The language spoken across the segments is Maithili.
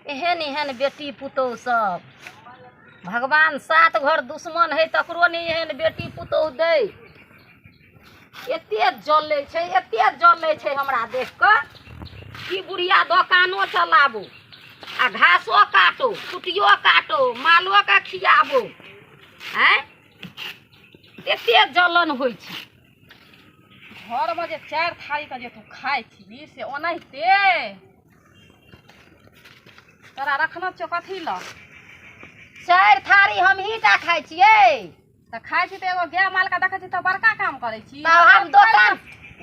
एहन एहन बेटी पुतोहु सब भगवान सात घर दुश्मन है तकरो नहि एहन बेटी पुतोहु दै। एते जलै छै, एते जलै छै हमरा देख कऽ कि बुढ़िया दोकानो चलाबू आ घासो काटो, कुटियो काटो, मालो के खियाबो, आँय एते जलन होइ छै। घरमे जे 4 थारीके जे तू खाइ छी से ओनाहिते तोरा रखना छौ कथी लए? 4 थारी हमही टा खाइ छियै। तऽ खाइ छी तऽ एगो गाय मालके देखै छी तऽ बड़का काम करै छी। तब हम दोकान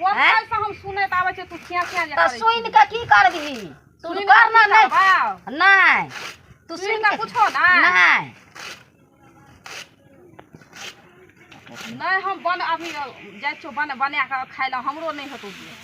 ओतहिसँ हम सुनैत आबै छियै तू खिया खिया जे तऽ करै छी। सुनि कऽ की करबिही तू? सुनि कर कऽ ने। की नहि करबौ? नहि, तू सुनि सुनि कऽ कऽ कुछो नहि। नहि नहि, हम बन अभी जाइ छियौ बन बना कऽ खाइ लए, हमरो नहि हेतौ देल।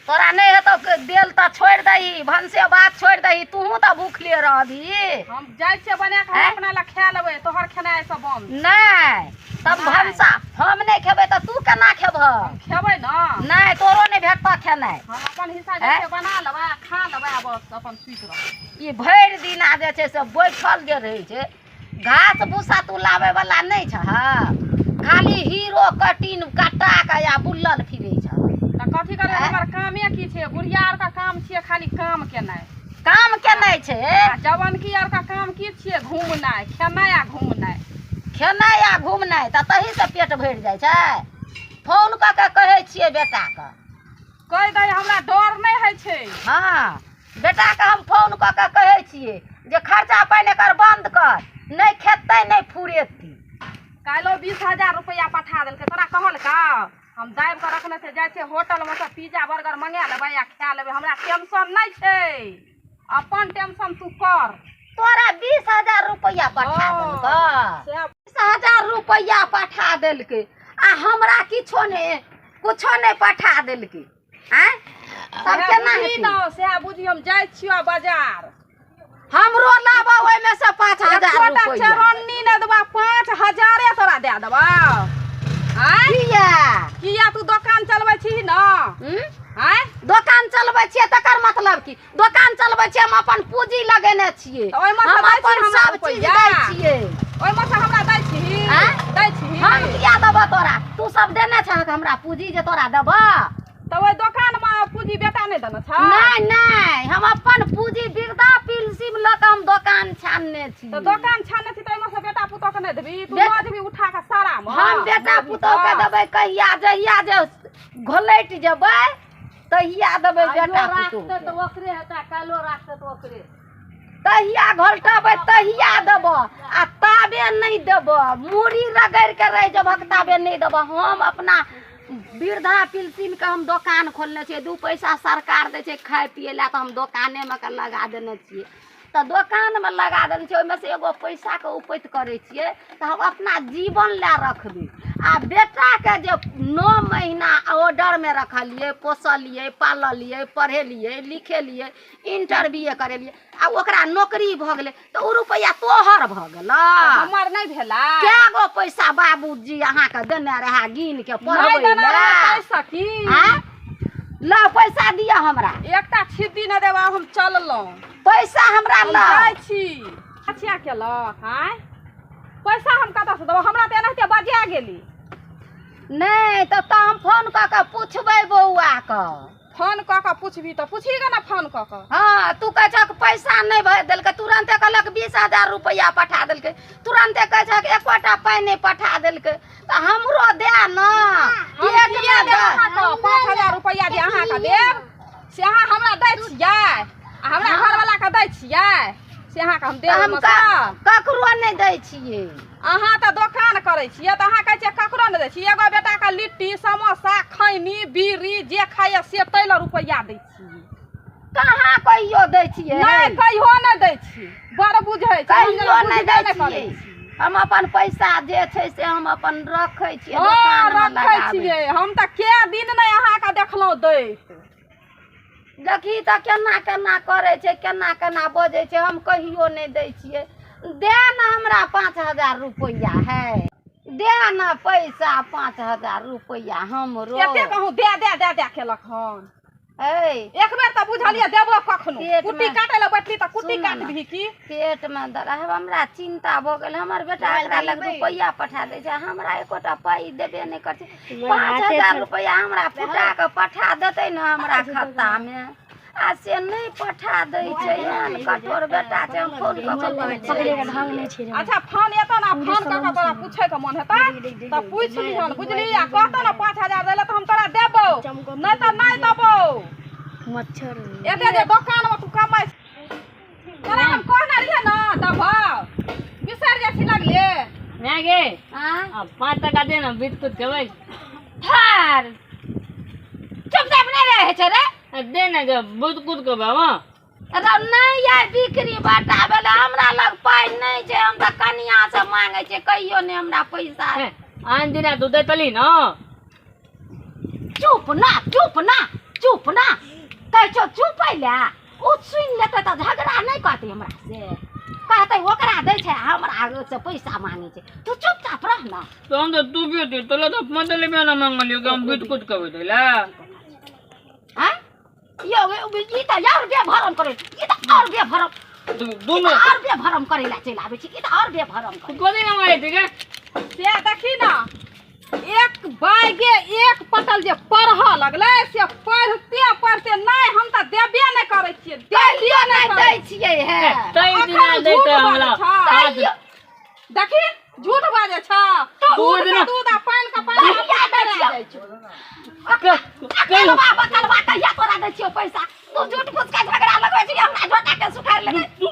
तोरा नहि हेतौ देल तऽ छोड़ि दही, भनसे भात छोड़ि दही, तूहूँ तऽ भूखले रहबही। हम जाइ छियै बना कऽ, हम आँय? अपना लए खा लेबै, तोहर खेनाइ सब बंद। नहि, तब नहि। भनसा हम नहि खेबै तऽ तू केना खेबह? हम खेबै ने। नहि, तोरो नहि भेटतऽ खेनाइ। हम अपन हिस्सा जे आँय? छै बना लेबै आ खा लेबै आ बस अपन सुति रहबै। ई भरि दिन आ जे छै से बैठल जे रहै छै, घास भूसा तू लाबै वाला नहि छह, खाली हीरो कटिन कटा के या बुलल फिरै छह। तऽ कथी करबै? आँय? हमर कामे की छै? बुढ़िया आरके काम छियै खाली काम केनाइ। काम केनाइ छै। आ जवानकी आरके काम की छियै? घूमनाइ, खेनाइ आ घूमनाइ। खेनाइ आ घूमनाइ, तऽ तहीसँ पेट भरि जाइ छै। फोन कऽ के कहै छियै बेटाके। कहि दही, हमरा डर नहि होइ छै। हँ, बेटाके हम फोन कऽ के कहै छियै जे खर्चा पानि एकर बन्द कर, नहि खेतै नहि फुरेतै। काल्हिो 20,000 रुपैआ पठा देलकै। तोरा कहलका? हम दाबि कऽ रखने छै। जाइ छियै होटलमे सँ पिज्जा बर्गर मंगा लेबै आ खा लेबै। हमरा टेंशन नहि छै, अपन टेंशन तू कर। तोरा 20,000 रुपैआ पठा देलकै? सएह। 20,000 रुपैआ पठा देलकै आ हमरा किछो नहि, कुछो नहि पठा देलकै। आँय, तब सएह केना बुझही हेतै? ने, सएह बुझी। हम जाइ छियौ बाजार। हमरो लाबऽ ओहिमे से 5,000 एकोटा रुपैआ। चरन्नी नहि देबा, 5,000 तोरा दए देबा। आँय? किया? किया? तू दोकान चलबै छी ने? हूँ? आँय? दोकान चलबै छियै तकर मतलब की? दोकान चलबै छियै, हम अपन पूंजी लगेने छियै। तऽ ओहिमे सँ हम दै छी अपन हमरा सब चीज रुपैआ? दै छियै। ओहिमे सँ हमरा दै छी? आँय? दै छी? हम किया देबऽ तोरा? तू सब देने छहक हमरा पूंजी जे तोरा देबऽ? तऽ ओहि दोकानमे पूंजी बेटा नहि देने छ? नहि नहि, हम अपन पूंजी वृद्धा पेंशन लऽ कऽ हम दोकान छानने छी। तऽ दोकान छानने छी तऽ ओहिमे सँ बेटा पुतोह के नहि देबही तू? बेटा- लऽ जेबही उठा कऽ सारा मे। हम बेटा पुतोह के देबै कहिया? जहिया जे घोलटि जेबै तहिया देबै बेटा पुतोह राखतै तऽ ओकरे हेतै, काल्हिो राखतै तऽ ओकरे। तहिया घोलटबै तहिया देबऽ आ ताबे नहि देबऽ। मूड़ी रगड़ि के रहि जेबहक ताबे नहि देबऽ। हम अपना वृद्धा पेंशनके हम दोकान खोलने छियै। 2 पैसा सरकार दै छै खाय पियै लए तऽ हम दोकानेमे के लगा देने छियै। तऽ दोकानमे लगा देने छियै, ओहिमे से एगो पैसाके उपैत करै छियै तऽ हम अपना जीवन लए रखबै। आ बेटाके जे 9 महीना ऑर्डरमे रखलियै, पोसलियै, पाललियै, पढ़ेलियै, लिखेलियै, इंटर बी ए करेलियै आ ओकरा नौकरी भऽ गेलै तऽ ओ रुपैआ तोहर भऽ गेल? हमर नहि भेला? कए गो पैसा बाबूजी अहाँके देने रहए गिन के नहि पढ़बै देने लए? रहै पैसा की? आँय? लऽ पैसा दिअ हमरा। एकटा छिद्दी नहि देब, आब हम चललहुँ। पैसा हमरा हम लऽ जाइ छी। अछिया केलक? आँय, पैसा हम कतऽसँ देबौ? हमरा तऽ एनाहिते बजा गेली। नहि तऽ तऽ हम फोन कऽ कऽ पुछबै बौआके। फोन कऽ कऽ पुछबही तऽ पुछही गे ने फोन कऽ कऽ। हँ, तू कहै छहक पैसा नहि भरि देलकै, तुरन्ते कहलक 20,000 रुपैआ पठा देलकै, तुरन्ते कहै छहक एकोटा पाइ नहि पठा देलकै, तऽ हमरो दए ने। हम पेटमे किया देब दे। अहाँके 5,000 रुपैआ? जे अहाँके देब से अहाँ हमरा दै छियै आ हमरा घरवलाके दै छियै से अहाँके हम देब? तऽ हम ओहिमे सँ? ककरो नहि दै छियै। अहाँ तऽ दोकान करै छियै तऽ अहाँ कहै छियै ककरो नहि दै छियै। एगो बेटाके लिट्टी, समोसा, खैनी, बीड़ी जे खाइए से तै लए रुपैआ दै छियै। कहाँ कहियो दै छियै? नहि, कहियो नहि दै छी। बड़ बुझै छै। हम कहियो जेना नहि बुझबे दै नहि करै छियै। छी। हम अपन पैसा जे छै से हम अपन रखै छियै, हँ, दोकानमे रखै लगाबै। छियै। हम तऽ कै दिन नहि अहाँके देखलहुँ दैत। देखी तऽ केना केना करै छै, केना केना बजै छै। हम कहियो नहि दै छियै। दे ने हमरा 5,000 रुपैआ है, दे ने पैसा 5,000 रुपैआ हमरो। एते कहूँ दे दे दे दे केलक हन। एक बेर तऽ बुझलियै देबो कखनो। पेट कुट्टी मे- काटै लए बैठली तऽ कुट्टी सुन ना। काटबिही की? पेट मे दर्द है, हमरा चिंता भऽ गेल। हमर बेटा एकरा लग रुपैआ पठा दै छै, हमरा एकोटा पाइ देबे नहि करै छै। 5000 रुपैआ हमरा फुटा कऽ पठा देतै ने हमरा खातामे, आ से नहि पठा दै छै। एहन कठोर बेटा छै। हम फोन कऽ कऽ कहै छियै। अच्छा, फोन एतौ ने, फोन कऽ कऽ तोरा पूछै के मन हेतै तऽ पूछि लिहन, बुझली? आ कहतौ ने 5000 दै लए तऽ हम तोरा देबौ, नहि तऽ नहि देबौ। मच्छर। एते जे दोकानमे तू कमाइ, तोरा हम कहने रहियै ने देबौ, बिसरि जाइ छी लगले। माय गे। आँय? आ 5 टका दे ने, बिस्कुट खेबै। थार चुपचाप नहि रहै छै रे। आ दे ने गे, बिस्कुट खेबै हम। रौ नहि आइ बिक्री बटा भेलै, हमरा लग पाइ नहि छै। हम तऽ कनिया से मांगै छियै, कहियो नहि हमरा पैसा। हे, आन दिना तू दैतली न। चुप ना, चुप ना, चुप ना, कहै छौ चुपै लए। ओ सुनि लेतै तऽ झगड़ा नहि करतै हमरा से? कहतै ओकरा दै छै, हमरा से पैसा मांगै छै। तू चुपचाप रह ना। तो हम तो तू भी होती तोला तो 5 रुपया ना मांगलियो कि हम बिस्कुट खेबै तैला। आँय यौ, ई तऽ आओर बेभरम करै, ई तऽ आओर बेभरम। दुनू आओर बेभरम करै लए चलि आबै छै। ई तऽ आओर बेभरम करै। कोनी ना मारै छै गे? से देखी ने, एक बैगे एक पटल जे पढ़ऽ लगलै से पढ़ते पढ़ते नहि, हम तऽ देबे नहि करै छियै, देबे कहियो नहि नहि करै। दै छियै हे। तै दिना अखन दैते झूठ हमरा बाजै छौ। पाँच। तैयो देखी, झूठ बाजै छ। दूध के दिना- दूध आ पानि के पानि कहिया दै अपने छियौ? जाइ छौ। अकलवा बकलवा, कहिया तोरा दै छियौ पैसा? तू झूठ फूस के झगड़ा लगबै छी, हमरा झोटा के सुखारि लेतै। तू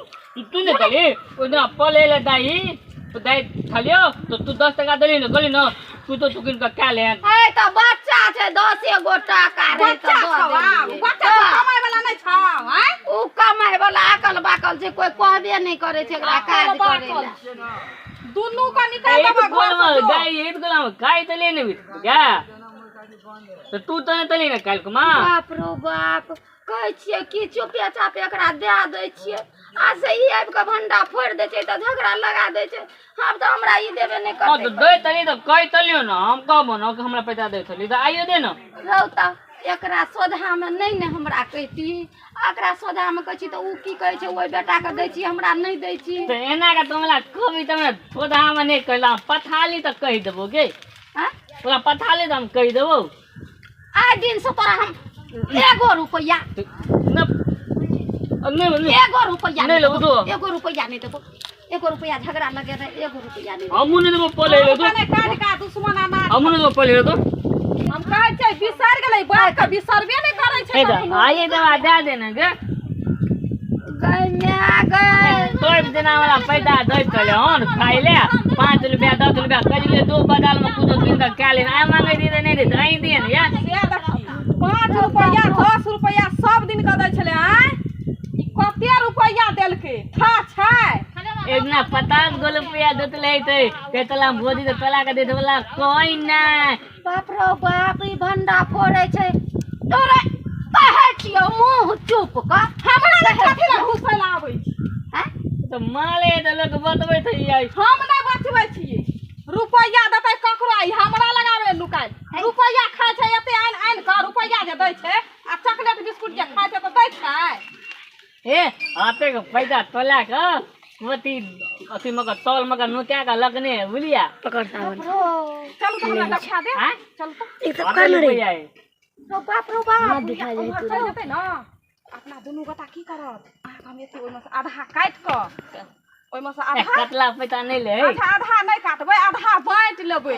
तू नहीं कहली ओहि दिना पले ले दाई तो दाई खलियो तो तू 10 टका देली न, कहली न तू तो तू किन के खा ले। है तऽ बच्चा छै, 10 गो टाका रहै बच्चा तऽ छौ दऽ आब देलियै। बच्चा छौ, कमाइ वाला नहि छौ आँय? उ कमाइ वाला अकल बाकल छै, कोइ कहबे नहि करै छै एकरा काज करै लए। दुनू के निकाल एक देबो गोल घर से में जो। दाई एक गोल में खाई तो ले नहीं क्या तो तू तो नहीं तली ना काल को मां। बाप रो बाप, कहै छियै कि चुपे चापे एकरा दए दै छियै, आ से ई आबि कऽ भंडा फोड़ि दै छै तऽ झगड़ा लगा दै छै। आब तऽ हमरा ई देबे नहि हां तो करतै। दे तली तो कह तलियो ना, हम कहबो ना कि हमरा पैसा दे तली तो आइयो दे ना। रौ तऽ एकरा सोझामे नहि ने हमरा कहिती, एकरा सोझामे कहै छी तऽ उ की कहै छै, ओहि बेटाके दै छी, हमरा नहि दै छी। तो एना के तुमला कभी तुमरा सोधा में नहीं कहला, पथाली तो कह देबो गे। आँय? तोरा पथाली तो हम कह देबो। आइ दिन से तोरा हम एगो रुपैआ न नहीं नहीं। एगो रुपैआ नहि लेबो देबो। तो। एगो रुपैआ नहि देबो, एगो रुपैआ झगड़ा लगे रहे, एगो रुपैआ नहि देबो। हमू नहीं देबो पले ले तो। कने काढ़ का दुश्मन अनाज। हमू नहीं देबो पले ले तो। हम कहै छियै बिसरि गेलै बात के, बिसरबे नहि करै छै ए तो कखनो। आइए दवा दे देना गे। गै माय गै। तो दिना वाला पैसा दे चले हन खाइ ले 5 रुपया 10 रुपया कजले दो बदल में कुछो किन के खा ले। आ मांगे दी नहीं दे आई दिए ने यार। से देखी, 5 रुपैआ 10 रुपैआ सब दिन के दै छलै आँय, ई कते रुपैआ देलकै था छै। एक दिना 50 गो रुपया देतले ते तेतला भोजी ते तला के दे वाला कोई ना। बाप रो बाप, ई भंडा फोड़ै छै। तोरा कहै छियौ मुँह चुप कर। हमरा लग कथी लए घुसै लए आबै छी? आँय? तो माले तो लोग बतबै थे आई। हम नहि बचबै छियै, रुपैआ देतै ककरो ई हमरा लगाबै लुकाइ। रुपैआ खाइ छै एते आनि आनि कऽ, रुपैआ जे दै छै आ चॉकलेट बिस्कुट जे खाइ छै तऽ दै छै। ए आते के पैसा तोला के अथी अथी मगर तौल मगर नुका के लगने है बुझलिया। चलू तऽ हमरा देखा दे। आँय? चलू तऽ। आते रुपया है। रो बाप रो बाप। उम्हर चलि जेतै ने अपना दुनू गोटा की करब अहाँके, हम एते ओहिमे से आधा काटि कऽ ओहिमे से ए, आधा कतला पैसा नहीं ले। अच्छा, आधा नहि काटबै, आधा बाँटि लेबै।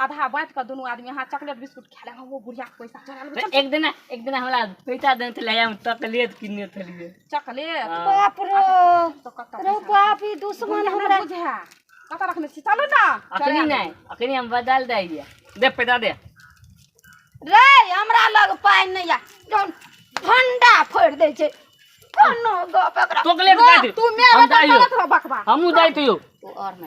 आधा बाँटि कऽ दुनू आदमी अहाँ चॉकलेट बिस्कुट खा लेब, हम ओ बुढ़ियाके पैसा चोरा लेबै। चल। एक दिन हमरा पैसा देने छलै, हम चॉकलेट किनने छलियै। चॉकलेट? बाप रो तऽ कतऽ रो बाप, ई दुश्मन बुढ़िया हमरा नहि बुझै कतऽ रखने छी, चलू ने। अखनी नहीं, अखनी हम बदल दै दे पैसा दे। रे हमरा लग पाइ नहि या, जौन भंडा फोड़ि दै छै कोनो गप एकरा। चॉकलेट खाइ तू मेरे हम बेटा जाइयो। करत रह बकवा। हमहूँ जाइत हियौ। तू और नहि।